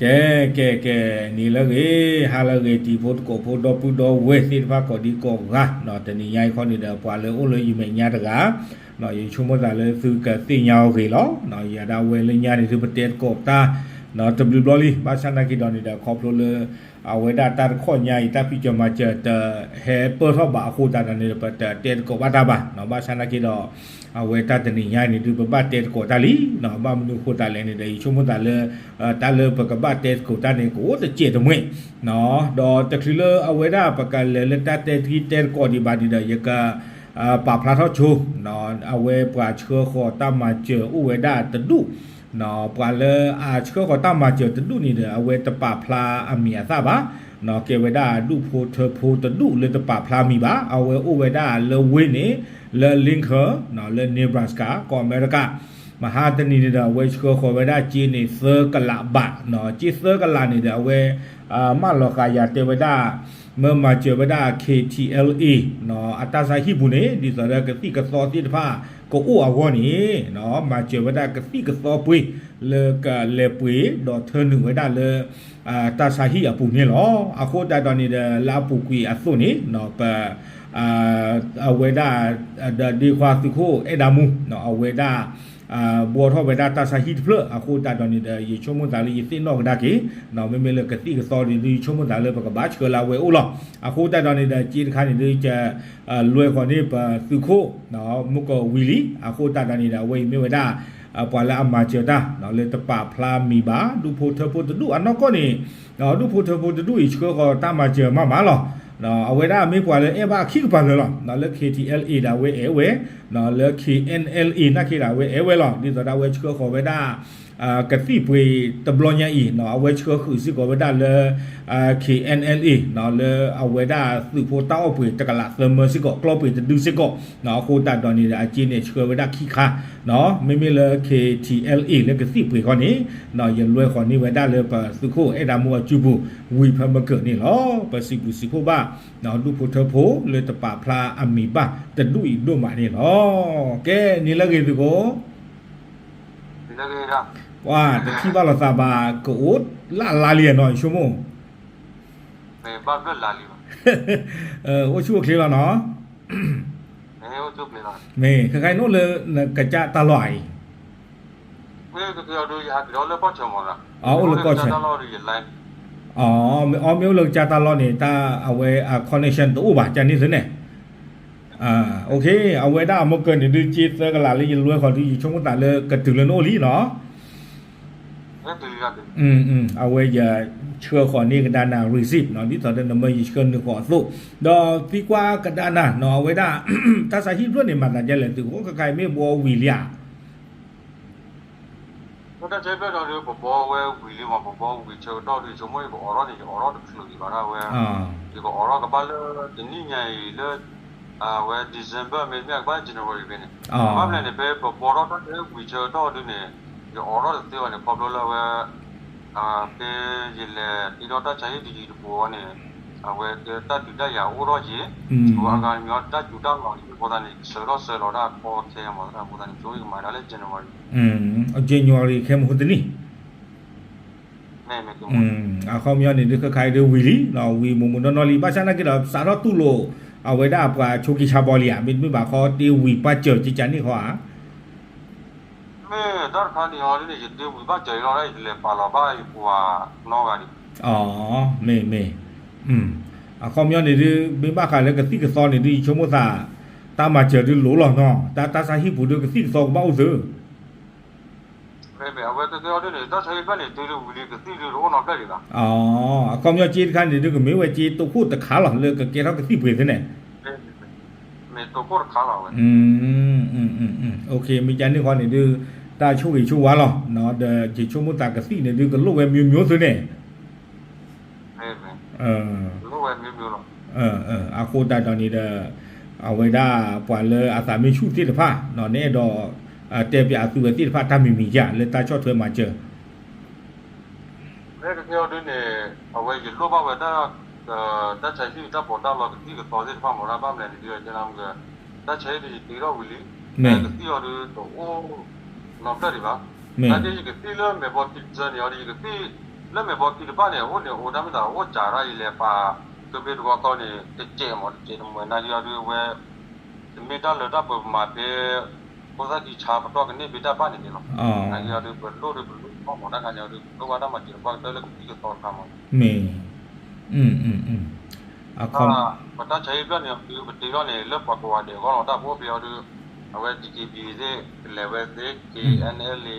ကဲ ကဲ ကဲ နံၤလၢအဂ့ၤ ဟါလၢအဂ့ၤ တံၤဖိသကိးဖိ ဒီပုၢ်ဒီဝဲၢ်သ့ၣ်တဖၣ် ကိးဒံကိးဂၤ, တနံၤညါအံၤခီန့ၣ်ဒီး ပှၤလၢအိၣ်လၢယမဲာ်ညါတဂၤ, ယဆိကမိၣ်သးလၢသုကသ့ၣ်ညါအီၤဂ့ၤလီၤ. ယၤဒၣ်ဝဲလၢညါန့ၣ် သုပတဲသကိးတၢ် တဘျုးဘျီလံ, ဘၣ်ဆၣ်နာ်က့ဒီးန့ၣ်ဒီး ခီဖျိလၢ အဝဲဒၣ်တၢ်တခီညါအံၤ တၢ်ဖံးစၢၤမၤစၢၤ တဟဲပၢၢ်ထီၣ်ဘၣ်အဃိသတးဒီးန့ၣ်ဒီး ပတတဲသကိးဘၣ်တၢ်ဘၣ်, ဘၣ်ဆၣ်နာ်က့ဒီး အဝဲတၢ်တနံၤညါအံၤန့ၣ်ဒုး ပဘၣ်တဲသကိးတၢ်လံ, ဘၣ်မနုၤအဃိသတးလဲၣ်န့ၣ်ဒီး ယဆိကမိၣ်သးလၢ တၢ်လၢပကဘၣ်တဲသကိးတၢ်န့ၣ် ကအိၣ်တစဲးတမှဲာ်, ဒီးတချုးလၢအဝဲဒၣ်ပကလဲၤလၢတၢ်တဲတံၤတဲသကိးဒံးဘၣ်န့ၣ်ဒီး ယက ပာ်ဖျါထီၣ်ဆိ အဝဲပှၤဆှၢဃီၤတၢ်မၤစၢၤအိၣ်ဝဲဒၣ်တဒူၣ်, ပှၤလၢအဆှၢဃီၤတၢ်မၤစၢၤတဒူၣ်န့ၣ်ဒီး အဝဲတပာ်ဖျါအမံၤအသၣ်ဘၣ်, ကဲဝဲဒၣ်ဒူၣ်ဖိထၢဖိတဒူၣ်လၢတပာ်ဖျါမံၤဘၣ်, အဝဲအိၣ်ဝဲဒၣ်လၢဝ့ၢ်န့ၣ် လၢ Lincoln လၢ Nebraska ကီၢ်အမဲရကၤ, မဟါတနံၤန့ၣ်ဒီး အဝဲဆှၢဃီၤဝဲဒၣ်စ့န့ၣ် သၢကလးဘး, စ့သၢကလးန့ၣ်ဒီး အဝဲ မၢလီၤဃာ်ယၤတဲဝဲဒၣ် မၢမၤစၢၤဝဲဒၣ် KTLA အတၢ်ဆါဟံၣ်ပူၤန့ၣ် ဒ်သိးဒီးကသံၣ်ကသီသ့ၣ်တဖၣ် ကအိၣ်အဂီၢ်န့ၣ် မၤစၢၤဝဲဒၣ်ကသံၣ်ကသီပှ့ၤ လၢကလဲၤပှ့ၤဒီးထၢနုာ်ဝဲဒၣ်လၢ တၢ်ဆါဟံၣ်အပူၤန့ၣ်လီၤ. အဃိသတးဒီးန့ၣ်ဒီး လၢအပူၤကွံာ်အသိးန့ၣ် ပ အဝဲဒၣ် ဒီးဒ့ခွါသုးခိၣ်အဲၣ်ဒၣ်မူ အဝဲဒၣ် ဘှီထီၣ်ဝဲဒၣ်တၢ်ဆါဟံၣ်တဖျၢၣ်အဃိသတးဒီးန့ၣ်ဒီး ယဆိကမိၣ်သးလၢယသ့ၣ်နီၣ်ကဒါက့ၤ မ့မ့ၢ်လၢကသံၣ်ကသီန့ၣ်ဒုး ယဆိကမိၣ်သးလၢပကဘၣ်ဆှၢလၢအဝဲအိၣ်လီၤ. အဃိသတးဒီးန့ၣ်ဒီး စ့တခါန့ၣ်ဒုး ယလွဲဃီၤန့ၢ်ပသုးခိၣ် မုၢ်ကီၢ်ဝံၤလံ. အဃိသတးဒီးန့ၣ်ဒီး အဝဲအံၤမ့ၢ်ဝဲဒၣ် ပှၤလၢအမၤစၢၤတၢ် လၢတပာ်ဖျါမံၤဘၣ် ဒူၣ်ဖိထၢဖိတဒူၣ်အနီၢ်ကီၢ်န့ၣ် ဒူၣ်ဖိထၢဖိတဒူၣ်အံၤဆှၢဃီၤတၢ်မၤစၢၤမးမးလီၤ. အဝဲဒၣ်မ့ၢ်ပှၤလၢအဲၣ်ဘၣ်အခံကပၤလၢာ်လီၤ. လၢ KTLA ဒၣ်ဝဲအဲၣ်ဝဲ လၢ KNLA နာ်က့ဒၣ်ဝဲအဲၣ်ဝဲလီၤ. ဒ်သိးဒၣ်ဝဲဆှၢဃီၤဝဲဒၣ် ကသံၣ်ပှ့ၤတဘျီညါအံၤ အဝဲဆှၢဃုာ်စ့ၢ်ကီးဝဲဒၣ်လၢ KNLA လၢအဝဲဒၣ်သုးဖိတၢ်အီၣ်ပှ့ၤတကလးသၢမၢစ့ၢ်ကီး ကျီပှ့ၤတဒုစ့ၢ်ကီး အဃိသတးဒီးန့ၣ်ဒီးအစ့န့ၣ်ဆှၢဝဲဒၣ်ခံခါ မ့မ့ၢ်လၢ KTLA လၢကသံၣ်ပှ့ၤခီန့ၣ် ယလွဲဃီၤန့ၢ်ဝဲဒၣ်လၢပသုးခိၣ်အဲၣ်ဒၣ်မူအစုပူၤ ဝံၤဖဲမကၢၢ်န့ၣ်လီၤ. ပစံးဘျုးစံးဖှိၣ်ဘၣ် ဒူၣ်ဖိထၢဖိလၢတပာ်ဖျါအမံၤဘၣ်တဒူၣ်အံၤဒိၣ်မးန့ၣ်လီၤ. ကဲ နံၤလၢအဂ့ၤသုးခိၣ် ပှၤတထံၣ်ဘၣ်လိာ်သးဘၣ် ကအိၣ်လၢ်လါလံနီၤ ယဆိကမိၣ် အိၣ်ဆူၣ်အိၣ်ချ့လီၤနီၤ မ့ၢ် ခဲခါအံၤနအိၣ်လၢနကစၢ်တၢ်လီၢ်အံၤ အိၣ်လၢကီၢ်ဆၢ အမ့ၢ်အိၣ်လၢကစၢ်တၢ်လီၢ်န့ၣ် တၢ်အဝဲအ connection တအိၣ်ဘၣ် ကန့ၣ်သုန့ၣ် အဝဲဒၣ်အမ့ၢ်ကၢန့ၣ်ဒုး က့သၢကလးလၢယလွဲဃီၤဒုး ယဆိကမိၣ်သးလၢကတုၤလၢနအိၣ်လံနီၤ အဝဲယဆှၢဃီၤန့ၢ်ကဒါနၤ receipt နီၤ ဒ်သိးဒီးနမၢယဆှၢနုာ်ဃီၤအသိး ဒီးသံကွၢ်ကဒါနၤနီၤ အဝဲဒၣ် တၢ်ဆါဟံၣ်ဖျၢၣ်န့ၣ် မၤသးဒ်လဲၣ်သုးခိၣ် ခဲခါအံၤမ့ၢ်ဘှီဝံၤလံဧါ တၢ်ဆါဟံၣ်ဖျၢၣ်ဒီး ပဘှီဝဲဝံၤလံမး ပဘှီဝံၤဆၢကတီၢ်ဒီး ယဆိကမိၣ်ယကအိးထီၣ်န့ၣ် ယအိးထီၣ်တချုးဒံးဘၣ်ဒၣ်ဝဲ ယကအိးထီၣ်ကဘၣ်လၢ တနံၣ်ညါအံၤလၢ အဝဲ December မ့တမ့ၢ်ကဘၣ် January ဖဲန့ၣ် ဘၣ်မနုၤန့ၣ် ဖဲပဘှီထီၣ်တၢ်ဆါဟံၣ်ဝံၤဆၢကတီၢ်ဒုးန့ၣ် ယအိးထီၣ်တသ့ဘၣ်န့ၣ် ခီဖျိလၢအဝဲ ဖဲယလဲၤတ့ထီၣ်တၢ်ဆါဟံၣ်တယံၤတပူၤအီၤန့ၣ် အဝဲတၢ်ဒုးတၢ်ယၤအိၣ်ထီၣ်က့ၤ အဂၤတမံၤအီၤတၢ်စူၤတၢ်လီၤန့ၣ် အဃိသတးန့ၣ် ဆၢထီၣ်ဆၢလီၤတၢ်ကီထဲမးတၢ်အဃိသတးန့ၣ် ဆိကမိၣ်ကမၤဒၣ်လၢ January January ခဲမုၢ်ဟူတနံၣ် အခီပညီန့ၣ်ဒုးခဲခါအံၤဒုးဝံၤလံ ဝံၤမိၢ်မိၢ်နီၢ်နီၢ်လံ ဘၣ်ဆၣ်နာ်က့ဒီး စးထီၣ်တူၢ်လိာ် အဝဲဒၣ်ပှၤဆိက့ၤဆါဘီလံဧါ မ့တမ့ၢ်ဘၣ်ခီတ့ဝံၤပၢ်စၢၤကကန့ၣ်ဃီဧါ မ့ၢ်တၢ်တခါန့ၣ်အီၤဒ်န့ၣ် ယတ့ဝံၤဘၣ်စၢၤအံၤလီၤ ယတလဲၤပာ်လီၤဘၣ်ယပှၤနီတဂၤဒံး မ့ၢ်မ့ၢ် အခီပညီန့ၣ်ဒုး မ့ၢ်ဘၣ်ဃးလၢကသံၣ်ကသီန့ၣ်ဒုး ယဆိကမိၣ်သး တၢ်မၤစၢၤဒုးလိၤလီၤနီၤ တၢ်တၢ်ဆါဟံၣ်ပူၤဒုး ကသံၣ်ကသီကဘၣ်အိၣ်သု မ့ၢ်မ့ၢ် အဝဲတသ့အီၤဒ်န့ၣ် တၢ်ဆါဟံၣ်ဖျၢၣ်န့ၣ် တုၤဒုးဝံၤလံကသံၣ်ဒုးတအိၣ်နီတဖျၢၣ်ဒံးဘၣ် အခီပညီစ့တခါန့ၣ်ဒုး ကမ့ၢ်ဝဲစ့တိခိၣ်တခါလီၤ လၢကကဲထီၣ်ကသံၣ်ပှ့ၤသုန့ၣ် မ့ၢ်တိခိၣ်တခါလီၤဝဲ မ့ၢ်ကန့ၣ်ဃီန့ၣ်ဒုး တၢ်ဆိၣ်ဂ့ၤဆိၣ်ဝါလီၤ ဒီးယဆိကမိၣ်သးကသံၣ်န့ၣ်ဒုး ကလိၣ်ဝဲမံၤမံၤသုန့ၣ် အဃိသတးဒီးန့ၣ်ဒီး အဝဲဒၣ်ပှၤလၢအသးမ့ၢ်ဆူၣ်သ့ၣ်တဖၣ် နအဲၣ်ဒိး တဲပၠးအသုဝဲသ့ၣ်တဖၣ်တၢ်မံၤမံၤယါ လၢတၢ်ဆီၣ်ထွဲမၤစၢၤ မ့ၢ်တသ့အီၤဒ်န့ၣ် အဝဲယလိၣ်ဘၣ်ဝဲဒၣ် တၢ်ဆါဟံၣ်တၢ်ပီးတၢ်လီကသံၣ်ကသီသ့ၣ်တဖၣ်မ့ၢ်ဒၣ်ဘၣ်မနုၤန့ၣ်ဒ် တၢ်ဆါဟံၣ်ဒ်ယတ့ထီၣ်ဝံၤလံ ကသံၣ်အီၤဒုးတအိၣ်နီတဖျၢၣ်ဒံးဘၣ် တၢ်ဒ်ယကသံၣ်လၢမဲာ်ဘီတံၢ်စၢန့ၣ်အီၤဒ်ယကသံၣ် လၢမဲာ်ဘီခံတဖၣ်န့ၣ် အအိၣ်န့ၣ် အိၣ်တၢ်မ့ၢ်သးအိၣ်စးဒၣ်ယလဲၤပာ် ကဖ့တဝီသီန့ၣ် တစဲးမး တစဲးတမှဲၤနာ်က့အီၤဒုး အဝဲ တမ့ၢ်တၢ်လၢတၢ်ပှဲၤပမၤဖဲ ဖိသၣ်ခံဆါပတီၢ်ကန့ၢ်ဖဲတၢ်ဘၣ်န့ၣ်န့ၣ်လီၤ. နာ်က့အီၤဒုး ပလိၣ်ဒုးပလိၣ်အီၣ်မးတၢ်ခါန့ၣ်အီၤဒုး ပလိၣ်ဘၣ်တၢ်မၤစၢၤတပှၢ်ကတၢၢ်လၢကသံၣ်ကသီတခါမး မ့ၢ် ပတၢ်ဆါဟံၣ်ဖျၢၣ်န့ၣ် ပတ့ထီၣ်န့ၣ် လၢပှၤကိးဂၤဒဲးအဂီၢ်လီၤ တၢ်ဖိဖဲအီၤဒုး အဝဲ DKBA သ့ၣ် ကလဲၤဝဲသ့ၣ် KNLA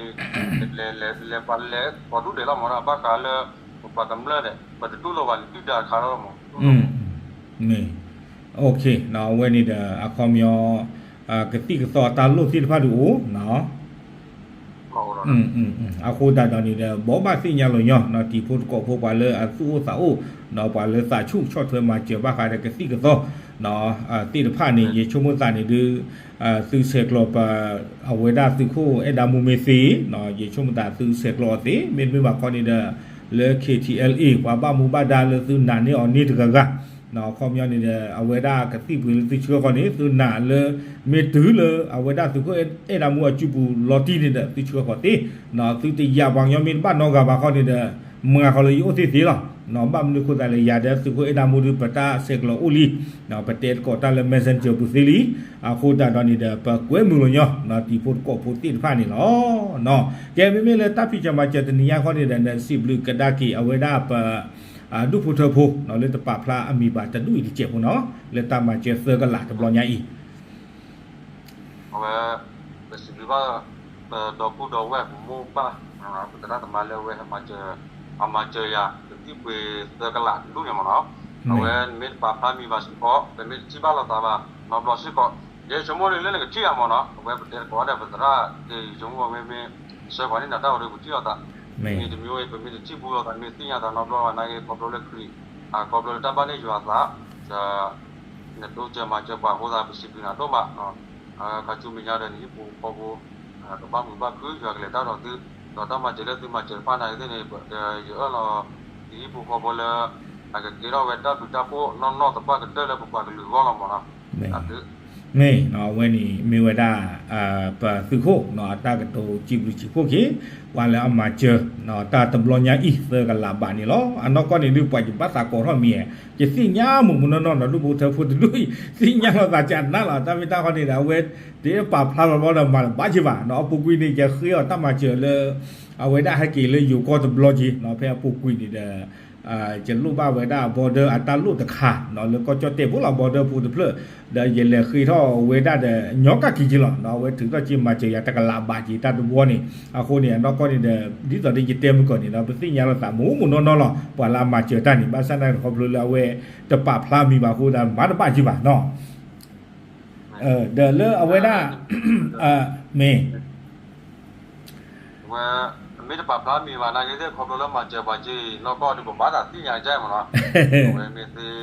လဲၤလဲၤလဲၤပှၤလဲၤကိးဒူၣ်လဲၤလီၤမး ဘၣ်ဃးလၢ ပပှၤကမျၢၢ်ဒီး ပတတူၢ်လိာ်ဘၣ်န့ၣ် ဒုၣ်ဒါတခါလီၤမး မ့ၢ် အဝဲန့ၣ်ဒီး အခီပညီ ကသံၣ်ကသီတၢ်လိၣ်သ့ၣ်တဖၣ်ဒုးအိၣ် အဃိသတးဒီးန့ၣ်ဒီး ဘိးဘၣ်သ့ၣ်ညါလီၤညီ တံၤဖိသကိးဖိပှၤလၢအသူၣ်အိၣ်သးအိၣ် ဒီးပှၤလၢသးဆူၣ်ဆီၣ်ထွဲမၤစၢၤဘၣ်ဃးဒီးကသံၣ်ကသီ သ့ၣ်တဖၣ်န့ၣ် ယဆိကမိၣ်သးန့ၣ်ဒုး သုဆဲးကျိးပ အဝဲဒၣ်သုးခိၣ်အဲၣ်ဒၣ်မူမ့ၢ်သ့ ယဆိကမိၣ်သးသုဆဲးကျိးအီၤသ့ မ့တမ့ၢ်ဘၣ်ခီန့ၣ်ဒီး လၢ KTLA ပှၤဘၣ်မူဘၣ်ဒါလၢသုနာ်န့ၢ်အီၤန့ၢ်တဂၤဂၤ အခီပညီန့ၣ်ဒီး အဝဲဒၣ်ကသံၣ်ပှ့ၤလၢသုဆှၢဃီန့ၣ် သုနာ်လၢ မ့ၢ်တုၤလၢအဝဲဒၣ်သုးခိၣ်အဲၣ်ဒၣ်မူအစုပူၤလီၤတံၢ်န့ၣ်ဒီး သုဆှၢဃီသ့ သုတယာ်ပှၤကညီမ့ၢ်တဘၣ်နီတဂၤဘၣ်ခီန့ၣ်ဒီး မၤဃီလၢယအိၣ်သ့သ့လီၤ. ဘၣ်မနုၤအဃိသတးလဲၣ် ယၤဒီးသုးခိၣ်အဲၣ်ဒၣ်မူဒုး ပတၢ်ဆဲးကျိးအိၣ်လံ ပတဲသကိးတၢ်လၢ messenger ပူၤသ့လံ. အဃိသတးဒီးန့ၣ်ဒီး ပကွဲမုာ်လီၤညီ တံၤဖိသကိးဖိသ့ၣ်တဖၣ်န့ၣ်လီၤ. ကဲ မ့မ့ၢ်လၢတၢ်ဖံးစၢၤမၤစၢၤတနံၤညါခီန့ၣ်ဒီး နစံးဘျုးကဒါက့ၤအဝဲဒၣ်ပ ဒူၣ်ဖိထၢဖိ လၢတပာ်ဖျါအမံၤဘၣ်တဒူၣ်အံၤတစဲးဖိနီၤ လၢတၢ်မၤစၢၤသၢကလးတဘျီညါအံၤ အဝဲ ပစံးဘျုးဘၣ် ပဒီပုၢ်ဒီဝဲၢ် ပမိၢ်ပၢ် ပသရၣ်သမါလၢအဝဲ အမၤစၢၤယၤ ကသံၣ်ပှ့ၤသၢကလးတဒူၣ်န့ၣ်မ့ၢ်နီၤ အဝဲမ့ၢ်တပာ်ဖျါမံၤဘၣ်စ့ၢ်ကီး ပမ့ၢ်တထံၣ်ဘၣ်လိာ်သးဘၣ် နီတဘျီစ့ၢ်ကီး ယဲဆိကမိၣ်လၢလၢနကထံၣ်ဧါမ့ၢ်နီၤ အဝဲပတဲသကိးဒီးပသရၣ် ယဆိကမိၣ်ဝဲမ့ၢ် ဆှၢဃီၤန့ၢ်နၤတၢ်ဝဲဒီးပထံၣ်လိာ်သး မ့ၢ်တမံၤဝဲ ပမ့ၢ်တထံၣ်ဘူးလိာ်သး မ့ၢ်သ့ၣ်ညါသးနီတဘျီဘၣ်နာ်က့ ခီဖျိလၢခရံာ် ခီဖျိလၢတၢ်ဘၣ်န့ၢ်ယွၤအသး ဒီး နတိစၢၤမၤစၢၤပှၤအဃိသတး ပစံးဘျုးနၤဒိၣ်မး ခါဆူမဲာ်ညါဒီး နဟံၣ်ဖိဃီဖိ ကဘၣ်မုာ်ဘၣ်ခု ယွၤကလဲၤတၢ်ဒီးသု ဒီးတၢ်မၤစၢၤလၢသုမၤစၢၤတဖၣ်နာ်က့သ့ၣ်န့ၣ် ယအၢၣ်လီၤ နဟံၣ်ဖိဃီဖိလၢ အကကဲထီၣ်ဝဲတၢ်ဘျုးတၢ်ဖှိၣ်နီၢ်နီၢ်သပှၢ်ကတၢၢ်လၢပပှၤကလုာ်အဂီၢ်လီၤမ့ၢ်နီၤ မ့ၢ် အဝဲန့ၣ်မ့ၢ်ဝဲဒၣ် ပသုးခိၣ် အတၢ်ကတိၤစံးဘျုးစံးဖှိၣ်က့ၤ ပှၤလၢအမၤစၢၤ တၢ်တဘျီညါအံၤ သၢကလးဘးန့ၣ်လီၤ. အနီၢ်ကီၢ်န့ၣ်ဒုး ပှၤယဘၣ်သးကိးထီၣ်မံၤ ယသ့ၣ်ညါမုၢ်မုၢ်နီၢ်နီၢ်နီၤ ဒူၣ်ဖိထၢဖိတဒူၣ်အံၤ သ့ၣ်ညါလိာ်သးကနၣ်လီၤ တၢ်မ့ၢ်တၢ်ခီန့ၣ်ဒီး အဝဲ တပာ်ဖျါလီၤဘျီဒီးမၤတဘၣ်က့ၤဘၣ်နီၤ အပူၤကွံာ်န့ၣ် ယဃ့အီၤတၢ်မၤစၢၤလၢ အဝဲဒၣ်ဟဲက့ၤလၢယိၤကီၢ်တဘျီက့ၤနီၤ ဖဲအပူၤကွံာ်န့ၣ်ဒီး ယလိၣ်ဘၣ်ဝဲဒၣ် border အတၢ်လိၣ်တခါနီၤ လၢကီၢ်ကၠီၣ်တဲၣ်ဖိလီၤ border ဖိတဖျၢၣ် ဒီးယလဲၤဃ့ထီၣ်ဝဲဒၣ်ဒီး ညီကၣ်ခံက့ၤလီၤနီၤ အဝဲထုးထီၣ်က့ၤမၤစၢၤယၤတကလးဘးက့ၤတၢ်တဘျီန့ၣ် အဃိန့ၣ် အနီၢ်ကီၢ်န့ၣ်ဒီး ဒ်သိးဒီးယတဲမုၢ်ကီၢ်န့ၣ်ဒီး ပသ့ၣ်ညါလိာ်သးမုၢ်မုၢ်နီၢ်နီၢ်လီၤ ပှၤလၢအမၤစၢၤတၢ်န့ၣ် ဘၣ်ဆၣ်သနာ်က့ခီဖျိလၢအဝဲ တပာ်ဖျါမံၤဘၣ်အဃိသတး မၤတဘၣ်က့ၤဘၣ်နီၤ ဒီးလၢအဝဲဒၣ် မ့ၢ် ဝဲ မ့ၢ်တပာ်ဖျါမံၤဘၣ်နာ်က့သ့ၣ် ခီဖျိလၢမၤစၢၤပှၤက့ၤ နီၢ်ကီၢ်ဒုးပဘၣ်သးသ့ၣ်ညါကါမ့ၢ်နီၤ အဝဲမ့ၢ်သ့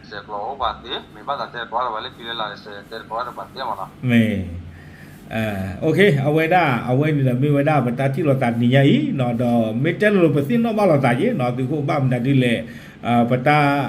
ဆဲးကျိးအိၣ်ပှၤသ့ မ့ၢ်ဘၣ်သးတဲတကိးဒီးပှၤလၢခံလၢလာ် တဲတကိးဒီးပှၤသ့မ့ၢ်နီၤ မ့ၢ် အဝဲဒၣ် အဝဲန့ၣ်ဒီးမ့ၢ်ဝဲဒၣ်ပတၢ်ထံၣ်လိာ်သးတနံၤညါအံၤနီၤ ဒီးမ့ၢ်တဲလိၤလိၤပသ့ၣ်နီၣ်ဘၣ်လိာ်သးက့ၤနီၤ သုးခိၣ်ဘၣ်မနုၤဒ်လဲၣ် ပတၢ်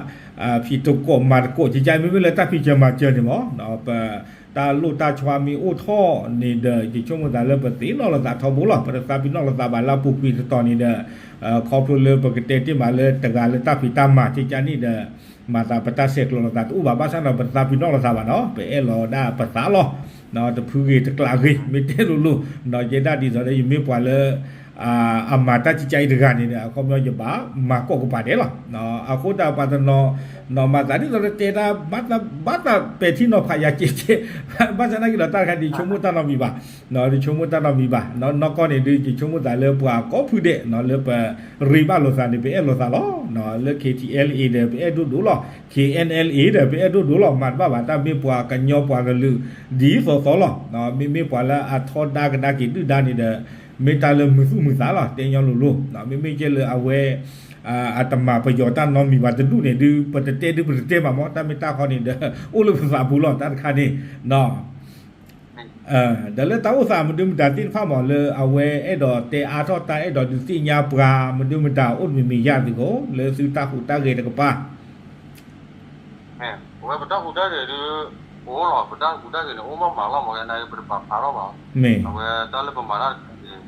ဖံးသကိးမၤသကိး ကကါ မ့မ့ၢ်လၢတၢ်ဖံးစၢၤမၤစၢၤန့ၣ်မ့ၢ် ပတၢ်လိၣ်တၢ်ဆွါမ့ၢ်အိၣ်ထီၣ်န့ၣ်ဒီး ယဆိကမိၣ်သးလၢပသ့ၣ်နီၣ်လိာ်သးထီဘိလီၤ ပတသးပ့ၤနီၣ်လိာ်သးဘၣ်လၢအပူၤကွံာ်တတီၤန့ၣ်ဒီး ခီဖျိလၢပကတဲတ့ၢ်မးလၢတဂၤလၢတၢ်ဖံးတၢ်မၤ ကကါန့ၣ်ဒီး မၤသးပတၢ်ဆဲးကျိးလိာ်သးတအိၣ်ဘၣ် ဘၣ်ဆၣ်ဒီးပတသးပ့ၤနီၣ်လိာ်သးဘၣ်နီၤ ပအဲၣ်လီၤဒၣ်ပသးလီၤ တဖုဂ့ၤတကျးဂ့ၤ မ့ၢ်တဲလိၤလိၤ ယဲဒၣ်ဒ်သိးဒီးယမ့ၢ်ပှၤလၢ အမၤတၢ်ကကါအံၤတဂၤန့ၣ်ဒီး အခီပညီယဘၣ်မၤကိးကပၤဒဲးလီၤ အဃိတၢ်ပှၤတနီၤ နီၢ်မၤသးဒ်သိးဒီးတဲတၢ် ဘၣ်သးပဲာ်ထံနီၤဖးယၤကဲကဲ ဘၣ်ဆၣ်သနာ်က့ဒီးတၢ်တခါန့ၣ် ယဆိကမိၣ်တၢ်နီတမံၤဘၣ် ယဆိကမိၣ်တၢ်နီတမံၤဘၣ် နီၢ်ကီၢ်န့ၣ်ဒုး ယဆိကမိၣ်သးလၢပှၤကိးဖုဒဲး လၢပရ့ဘၣ်လိာ်သးန့ၣ် ပအဲၣ်လိာ်သးလီၤ လၢ KTLA ဒီး ပအဲၣ်ဒိၣ်ဒိၣ်လီၤ KNLA ဒီး ပအဲၣ်ဒိၣ်ဒိၣ်လီၤ မၤတဘၣ်ဘၣ် တၢ်မ့ၢ်ပှၤကညီပှၤကလုာ် ဒ်သိးသိးလီၤ မ့မ့ၢ်ပှၤလၢအထီဒါကဒါက့ၤဒုၣ်ဒါန့ၣ်ဒီး မ့ၢ်တၢ်လၢမုာ်သူၣ်မုာ်သးလီၤ တဲညီလိၤလိၤ မ့မ့ၢ်ကဲလၢအဝဲ အတမၤပယီၤတၢ်နီတမံၤဘၣ်တဒူၣ်န့ၣ်ဒုး ပတတဲဒုးပတတဲမးမ့ၢ် တၢ်မ့ၢ်တၢ်ခီန့ၣ်ဒီး အိၣ်လၢပသးပူၤလီၤ တၢ်တခါန့ၣ် ဒီးလၢတၢ်အိၣ်သးမဒုမတၤသ့ၣ်တဖၣ်မ့ၢ် လၢအဝဲအဲၣ်ဒိးတဲအါထီၣ်တၢ်အဲၣ်ဒိးဒုးသ့ၣ်ညါပှၤမဒုမတၤအိၣ်တမံၤမံၤယါသုးခိၣ် လၢသုတၢ်ဟူးတၢ်ဂဲၤတကပၤ အဝဲပတၢ်ဟူးတၢ်ဂဲၤဒုး အိၣ်လီၤ ပတၢ်ဟူးတၢ်ဂဲၤန့ၣ် အိၣ်မးမးလီၤမ့ၢ် နာ်က့ပတပာ်ဖျါထီၣ်ဘၣ် အဝဲတၢ်လၢပမၤတၢ်တခါန့ၣ်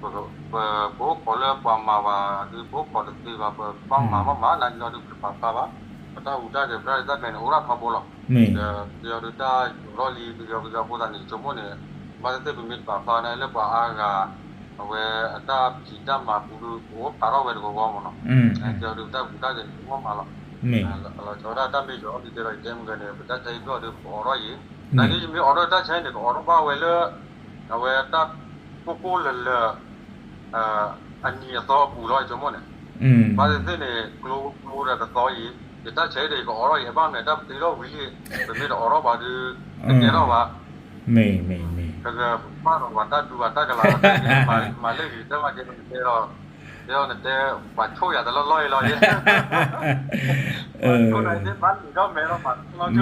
ပ ပ ပအိၣ်ခိးလၢပှၤမၤဘၣ်ဒီး ပအိၣ်ခိးတသ့ဘၣ်, ပဘၣ်မၤဘၣ်မၤ နာ်က့ဒီးပတပာ်ဖျါဘၣ်, ပတၢ်ဟူးတၢ်ဂဲၤ ပတၢ်ဒုးတၢ်ဖဲန့ၣ် အိၣ်ဒၣ်ထီဘိလီၤ. ဒီးပယီၤဒုးတၢ်ယိးထီၣ်လံ ပယီၤပယီၤအဃိသတးန့ၣ် ယဆိကမိၣ်န့ၣ် ဘၣ်သ့ၣ်သ့ၣ်ပမ့ၢ်တပာ်ဖျါန့ၣ် လၢပှၤအါဂၤ အဝဲအတၢ်ဖံးတၢ်မၤပူၤဒီး ပအိၣ်ဖျါထီၣ်ဝဲတဂီၤဂီၤမ့ၢ်နီၤ, ပယီၤဒုးတၢ်ဟူးတၢ်ဂဲၤန့ၣ် အိၣ်မးလီၤ. လီၤဆီဒၣ်တၢ်မ့ၢ်ယိးအီၣ်ဒ်တဲလီၤ ယတဲမုၢ်ဂၤန့ၣ် ပတၢ်ဆါဟံၣ်ဘျီၣ်ဒီး ပအိးထီၣ်ယံၤ, နာ်က့ယမ့ၢ်အိးထီၣ်တၢ်ဆါန့ၣ် ကအိးထီၣ်ဘၣ်ဝဲလၢ အဝဲတၢ်ကိၢ်ကိၢ်လၢၤလၢၤ အနံၤအသီအပူၤလီၤ ယဆိကမိၣ်န့ၣ်, ဘၣ်သ့ၣ်သ့ၣ်န့ၣ် ကျိကျိဒီးတသီအံၤ, ယတၢ်ဆါဒီးယကအိးထီၣ်အံၤ အဘၣ်မနုၤတၢ်ပတ့ထီၣ်ဝံၤလံ, ပမ့ၢ်တအိးထီၣ်ဘၣ်ဒီး တကဲထီၣ်ဘၣ်, မ့ၢ်မ့ၢ်မ့ၢ်, တဂၤဘၣ်ဒီးပှၤတၢ်ဒူပှၤတၢ်ကလၤ မၤလၢဂ့ၤတၢ်ဘၣ်ကဲ နတဲဒီး တဲဒီးနတဲ ပှၤဆိၣ်ယၤတလီၢ်လီၢ်အံၤလီၤယဲ, ပှၤဆိၣ်နၤဘၣ်နံၤဒီးမဲဒီးပှၤ မ့ၢ်မ့ၢ်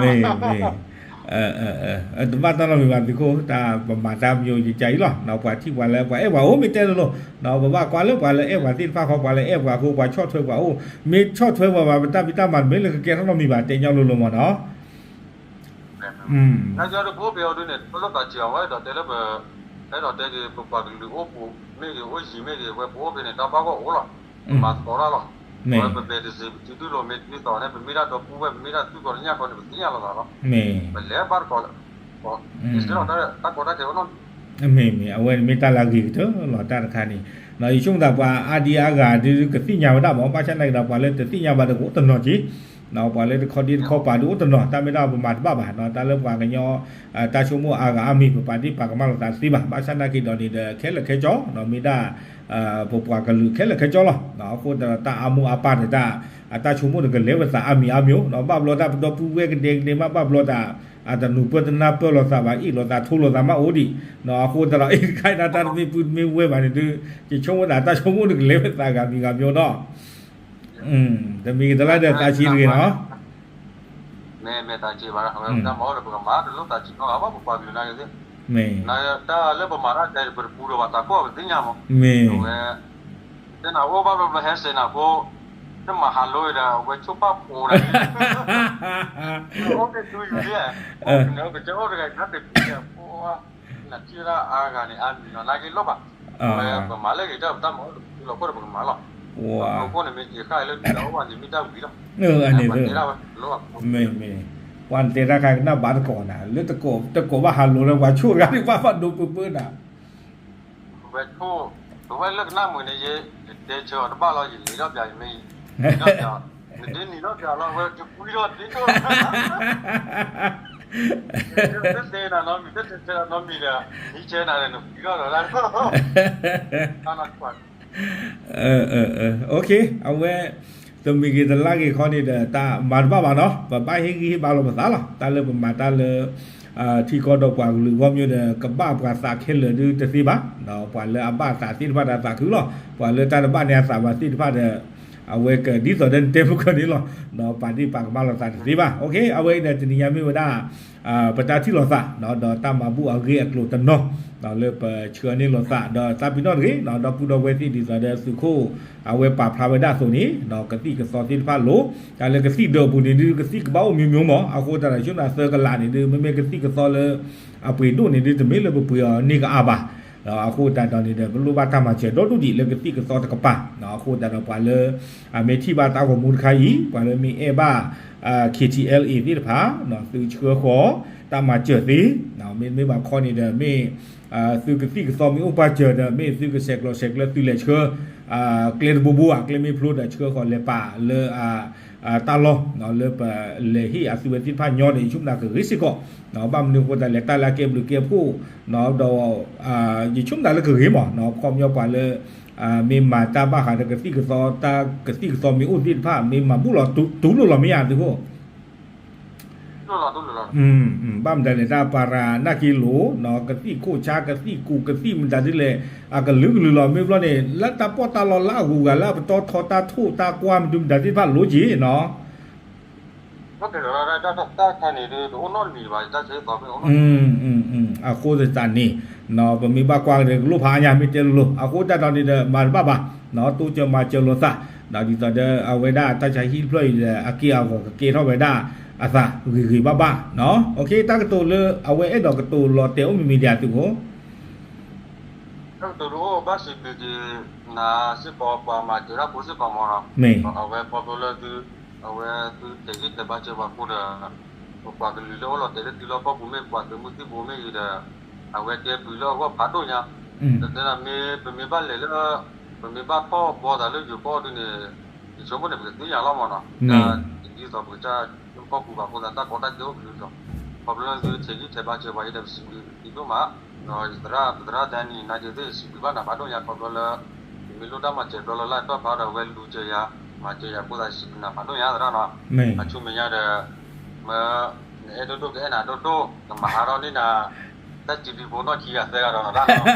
တဘၣ်တၢ်နီတမံၤဘၣ်သုးခိၣ် တၢ်ပမၤတၢ်မယိယကါအံၤလီၤ, ပှၤထံၣ်ပှၤလၢ ပှၤအဲၣ်ပှၤအိၣ်မ့ၢ်တဲလိၤလိၤ, ပဘၣ်ကွၢ်လၢပှၤလၢအဲၣ်ပှၤသ့ၣ်တဖၣ်ဃီ ပှၤလၢအဲၣ်ပှၤအဃိ ပှၤဆီၣ်ထွဲပှၤအိၣ်, မ့ၢ်ဆီၣ်ထွဲပှၤဘၣ် ပတၢ်ဖံးတၢ်မၤတမ့ၢ်လၢကကဲထီၣ်နီတမံၤဘၣ် တဲညီလိၤလိၤမ့ၢ်နီၤ. နာ်က့ဒီးပအိၣ်ဖဲအီၤဒုန့ၣ် ပလိၣ်သးစံးအီၤဝဲ အဲၣ်ဒိးတဲလၢပ အဲၣ်ဒိးတဲက့ၤ ပပှၤကလုာ်အိၣ်ပူၤမ့ၢ်ဂ့ၤ အိၣ်ယံၤမ့ၢ်ဂ့ၤ ဝဲပအိၣ်ဖဲန့ၣ် တၢ်ဘၣ်ဂီၢ်အိၣ်လီၤ, ပမၤသကိးတၢ်လီၤ, ပဝဲပပဲာ်တစ့း ပစုဒုၣ်လိာ်မ့ၢ်တဒ်သိးန့ၣ် ပမ့ၢ်ဒၣ်ဒီပုၢ်ဝဲၢ် ပမ့ၢ်ဒၣ်သုးကီးတညၣ်ဃီန့ၣ် ပသ့ၣ်ညါလိာ်သးလီၤ, ပလဲၤဘၣ်တကိးလၢ တၢ်ကီတၢ်ခဲအိၣ်နီတမံၤ မ့ၢ်မ့ၢ် အဝဲန့ၣ်မ့ၢ်တၢ်လၢအဂ့ၤကတၢၢ်လီၤ တၢ်တခါန့ၣ်, ယဆိကမိၣ်သးပှၤအါဒံအါဂၤဒုးကသ့ၣ်ညါဝဲဒၣ်မး ဘၣ်ဆၣ်နာ်က့ဒီး ပှၤလၢတသ့ၣ်ညါဘၣ်ဒီးကအိၣ်တနီၤက့ၤ, ပှၤလၢတခီဒ့တခီပာ်ဒုးအိၣ်တနီၤ တၢ်မ့ၢ်တၢ်ပမၤတဘၣ်ဘၣ်နီၤ တၢ်လၢပှၤကညီ တၢ်ဆိကမိၣ်အါဂၤအါမံၤ ပပာ်ဒ့ၣ်ပာ်ကမၣ်လိာ်သးတသ့ဘၣ် ဘၣ်ဆၣ်နာ်က့ဒီးန့ၣ်ဒီး ခဲလၢာ်ခဲဆ့နီၤ မ့ၢ်ဒၣ် ပပှၤကလုာ်ခဲလၢာ်ခဲဆ့လီၤ, အဃိသတးဒီးတၢ်အါမိၢ်အါပၢ်ဒီးတၢ် အတၢ်ဆိကမိၣ်န့ၣ်ကလဲၤဝဲသးအါမံၤအါမံၤအိၣ်နီၤ ဘၣ်ဘျီတၢ်ပဒီပုၢ်ဝဲၢ်ကဒဲကဒဲမး ဘၣ်ဘျီတၢ် အတနူၤပၢၢ်တနၢ်ပၢၢ်လိာ်သးဘၣ် အ့ၣ်လိာ်သးထိလိာ်သးမးအိၣ်ဒံး, အဃိသတးဒီး အ့ၣ်တခါအံၤ တၢ်တမ့ၢ်ပုၢ်တမ့ၢ်ဝဲၢ်ဘၣ်န့ၣ်ဒုး ယဆိကမိၣ်သးတၢ်ဆိကမိၣ်န့ၣ်ကလဲၤဝဲသးဂၤမံၤဂၤမံၤအိၣ်နီၤ, တမံၤကတလါဒီးသးဆံးတဂ့ၤနီၤ မ့ၢ်မ့ၢ်သးဆံးဘၣ် အဝဲတၢ်မၤအိၣ်ဒီးပကမၤတလိၣ်သးဆံးနီၤ အဘၣ်ပပှၤကလုာ်နာ်က့သ့ၣ်, တၢ်လၢပမၤတၢ်တဲပတပူၤဒီးဘၣ်တၢ်ကိၢ်ပသ့ၣ်ညါမး, မ့ၢ်ဝဲ တဲနၤအိၣ်ဘၣ်ဘျီဘျီဟဲစဲးနၤဖိ, နမၤဟးလိအံၤဒီး အဝဲဆိၣ်ပၣ်ဖိနၤ, အိၣ်က့ၤသူယူၤလံ, ကစၢ်အိၣ်တဂၤကနၣ်တပံၤဒီး နထံၣ်ဝဲဒၣ်အါဂၤန့ၣ် အါမံၤနီၤ နာ်က့လိၣ်ဘၣ်, အဝဲပမၤလၢဂ့ၤတၢ်ပတၢ်မၤအိၣ်ဒီးပလီၤခိၣ်ဒီးပကမၤလီၤ, အဃိန့ၣ်မ့ၢ်က့ၤဃၣ်လၢဒုးလၢအိၣ်ဘၣ်န့ၣ်မ့ၢ်တၢ်ဝံၤလီၤ, မ့ၢ်မ့ၢ်, ပှၤတဲတၢ်ခါကနၣ်ဘၣ်တကိးနၤ လၢတကိးဘၣ်ဟးလိလၢပှၤဆိၣ်တဂၤန့ၣ် ဘၣ်ဘၣ်ဒိပၢပၢနၤ ဝဲဆိၣ်, ပဝဲလၢကနၣ်မုာ်န့ၣ် ယတဲဆၢအီၤတဘၣ်လီၤ ယလံၤထီၣ်ပၠး ယမ့ၢ်ယလံၤထီၣ်ပၠး, နဒ်နံၤထီၣ်ပၠးလီၤ ဝဲတကွံထီၣ်ဒ်သိးလီၤ, တတဲနၤနီတမံၤ တတဲဆၢနၤနီတမံၤဒီး နံၤဆၢနၤဒီးနကွံထီၣ်ဒီးလၢ အဝဲ တမံၤဂ့ၤတလါဂ့ၤခီန့ၣ်ဒီး တၢ်မၤတဘၣ်ဘၣ်နီၤ ပဘၣ်ဟ့ၣ်ဂံၢ်ဟ့ၣ်ဘါလီၤပသးလီၤ တၢ်လၢပမၤတၢ်လၢ ထံကီၢ်ဒီးပှၤကလုာ်ဂီၢ်မ့ၢ်ဒီး ကဘၣ်ပှၤသးခဲလၢာ်ဒုတသ့ဘၣ်, ပှၤလၢအဘၣ်အသးသ့ၣ်တဖၣ်ဒီးသးခုလီၤ ပှၤလၢတၢ်တဘၣ်န့ၢ်အသးဘၣ်သ့ၣ်တဖၣ်ဒီး အဝဲကဒ်သိးဒီးနတဲမုၢ်ကၢန့ၣ်လီၤ, ပာ်ဒ့ၣ်ပာ်ကမၣ်လိာ်သးတသ့ဘၣ် အဝဲအံၤဒီးတနံၤညါမ့ၢ်ဝဲဒၣ် ပတၢ်ထံၣ်လိာ်သး ဒီးတၢ်မၤဘူၣ်အဂ့ၢ်အကျိၤတနီၤ လၢပဆှၢန့ၢ်လိာ်သး ဒီးသးပ့ၤနီၣ်တဂ့ၤ ဒီပုၢ်ဒီဝဲၢ်သ့ၣ်ဒ်သိးဒီးသုးခိၣ် အဝဲပာ်ဖျါဝဲဒၣ်အသိးန့ၣ် ကသံၣ်ကသီသ့ၣ်တဖၣ်လိၤ တၢ်လၢကသံၣ်ဒၢးအပူၤန့ၣ်ဒုး ကသံၣ်ကဘၣ်အိၣ်မံၤမံၤမး အဃိသတးဒီး ဆိကမိၣ်သၢကလးန့ၣ်ဒုး မ့မ့ၢ်ကသံၣ်ကသီလၢ အပှ့ၤဒိၣ်န့ၣ်ဒုး တမ့ၢ်လၢပပှ့ၤအီၤန့ၢ်ကအါဘၣ်, အဃိသတးဒီးန့ၣ်ဒီး ပလိၣ်ဘၣ်တၢ်မၤစၢၤဒီဒူၣ်ဒံးလၢကသံၣ်ကသီတကပၤ, အဃိသတးဒီးပှၤလၢ မ့ၢ်ထံၣ်ဘၣ်တၢ်ဂီၤမူတခါအံၤ ပှၤလၢမ့ၢ်အဲၣ်ဘၣ် KTLA သ့ၣ်တဖၣ် သုဆှၢဃီၤ တၢ်မၤစၢၤသ့, မ့တမ့ၢ်ဘၣ်ခီန့ၣ်ဒီး မ့ၢ် သုကသံၣ်ကသီမ့ၢ်အိၣ်ပာ်စၢၤဒီး မ့ၢ်သုကဆဲးကျိးဆဲးကျၢသုလဲၤဆှၢ ကျဲတဘိဘိဧါ ကျဲမ့ၢ်ဖျိဒီးဆှၢဃီၤလဲၤပာ်လၢ တၢ်လီၢ် လၢပလဲၤဟ့ၣ်အသုဝဲသ့ၣ်တဖၣ်ညီန့ၣ် ယဆိကမိၣ်ကဂ့ၤစ့ၢ်ကီး, ဘၣ်မနုၤအဃိသတးလဲၣ် တၢ်လၢအကဲဘျုးကဲဖှိၣ် ဒီး ယဆိကမိၣ်သးလၢကဂ့ၤမး ခီပညီပှၤလၢ မ့ၢ်မၤတၢ်ဘၣ်ဃးဒီးကသံၣ်ကသီ တၢ်ကသံၣ်ကသီမ့ၢ်အိၣ်သ့ၣ်တဖၣ် မ့ၢ်မၤဘူၣ်လီၤတူၢ်လိာ်လီၤမ့ၢ်ဧါသုးခိၣ် ဘၣ်မတၤလဲၣ် တၢ်ပၤရၤနာ်က့လိၤ ကသံၣ်ခိၣ်ဆါ ကသံၣ်ကူး ကသံၣ်မတၤဒ်လဲၣ် အကလုာ်ကလုာ်လီၤ မ့ၢ်ဘျီန့ၣ် လၢတၢ်ပီးတၢ်လီလၢအဂုၤအဂၤလၢအပတီၢ်ထီတၢ်ထိၣ်တၢ်ကွၢ်မတၤမတၤသ့ၣ်တဖၣ်လိၤက့ၤနီၤ တၢ်ခါန့ၣ်ဒုး တအိၣ်နီတမံၤဘၣ် တၢ်ဆၢကတီၢ်ဖဲအိၣ်နီတမံၤ အဃိသတးန့ၣ် ပမ့ၢ်ဘၣ်ကွၢ်ကဒီးကလိၣ်ဖးအါညါ မ့ၢ်တဲလိၤလိၤ အဃိသတးဒီးန့ၣ်ဒီး မၤတဘၣ်ဘၣ် တိစၢၤမၤစၢၤလိာ်သး ဒ်သိးဒီး အဝဲဒၣ်တၢ်ဆါဟံၣ်တဖျၢၣ်အံၤဒီး အက့ၢ်အဂီၤကကဲထီၣ်ဝဲဒၣ်အသးဂ့ၤဂ့ၤဘၣ်ဘၣ် တၢ်ကတိၤလၢအဝဲအဲၣ်ဒိးကတိၤလီၤတဲာ်အိၣ်မံၤမံၤဒံးသုးခိၣ် တၢ်ကတိၤတအိၣ်ဘၣ်စံးဘျုးက့ၤနၤစ့ၢ်ကီး ပှၤမၤစၢၤတၢ်ဖိစ့ၢ်ကီးမ့ၢ်နီၤ, မ့ၢ် အဝဲခီဖျိလၢသု အဝဲသုထဲးဂံၢ်ထဲးဘါစၢၤပှၤဖိဒီး ပှၤကလုာ်လၢအိၣ်လီၤတဲာ်လၢသုလီၢ်ကီၢ်ပူၤမ့ၢ် ပှၤသုးမုၢ်သံၣ်ဘိမ့ၢ်ဂ့ၤဒီး အဝဲကဲဘျုးလၢအဂီၢ်ဖးဒိၣ်ညါ, တတဲဒၣ်မ့ၢ်ပမ့ၢ်ဘၣ်လဲၤလၢ ပမ့ၢ်ဘၣ်ထီၣ်ဘီသးလၢယိၤကီၢ်ဒုန့ၣ် ယဆိကမိၣ်န့ၣ် ပကသ့ၣ်ညါလီၤမ့ၢ်နီၤ, တၢ်ဒ်သိးပကစၢ်ကီၢ်ပူၤဘၣ်အဃိသတး တၢ်ကီတၢ်ခဲအိၣ်ကလုာ်ဒီး ခီဖျိလၢသုထဲးဂံၢ်ထဲးဘါစၢၤပှၤအံၤဒီး ပစံးဘျုးသုဒိၣ်မး, ဒီးယသရၣ် ပသရၣ်ဒၣ်နံၣ် နာ်က့သ့ၣ် ယစံးဘျုးဘၣ်နၤဖးဒိၣ်ညါ ခီဖျိလၢ ပမ့ၢ်လိၣ်တၢ်မၤစၢၤဘျီလၢ်လၢ်တၢ်ဖျါဒီး အဝဲလူၤစၢၤယၤ မၤစၢၤယၤအဃိသတး ယစံးဘျုးနၤဖးဒိၣ်ညါသရၣ်နီၤ, အဆူမဲာ်ညါဒီး မ့ၢ် နအဲၣ်ဒိၣ်ဒိၣ်ကအဲၣ်နၤဒိၣ်ဒိၣ် ကမၤဟးထီၣ်န့ၢ်နၤ တၢ်စံးဘျုးဖိနီၢ်ခံဂၤသၢဂၤဒီး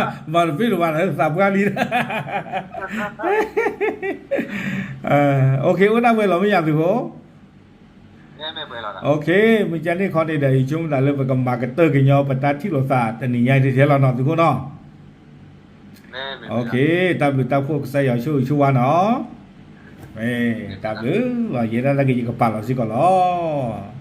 နီၤ, မၤတဘ့ၣ်လၢၤဘၣ် သးပှၢ်လံ, OK အိၣ်ဒၣ်ဝဲလီၤမ့ၢ်ယၤသုးဖိ, OK မ့ၢ်ကန့ၣ်ခီန့ၣ်ဒီး ယဆိကမိၣ်သးလၢပကမၤကတၢၢ်ကညီ ပတၢ်ထံၣ်လိာ်သးတနံၤညါအံၤတထဲလီၤနီၤ သုးခိၣ်နီၤ, OK တၢ်ဘျုးတၢ်ဖှိၣ်ကစၢ်ယွၤဆိၣ်ဂ့ၤဆိၣ်ဝါနီၤ, တၢ်ဘျုးလီၤ ယဲဒၣ်လၢကယကပာ်လီၤစ့ၢ်ကီးလီၤ.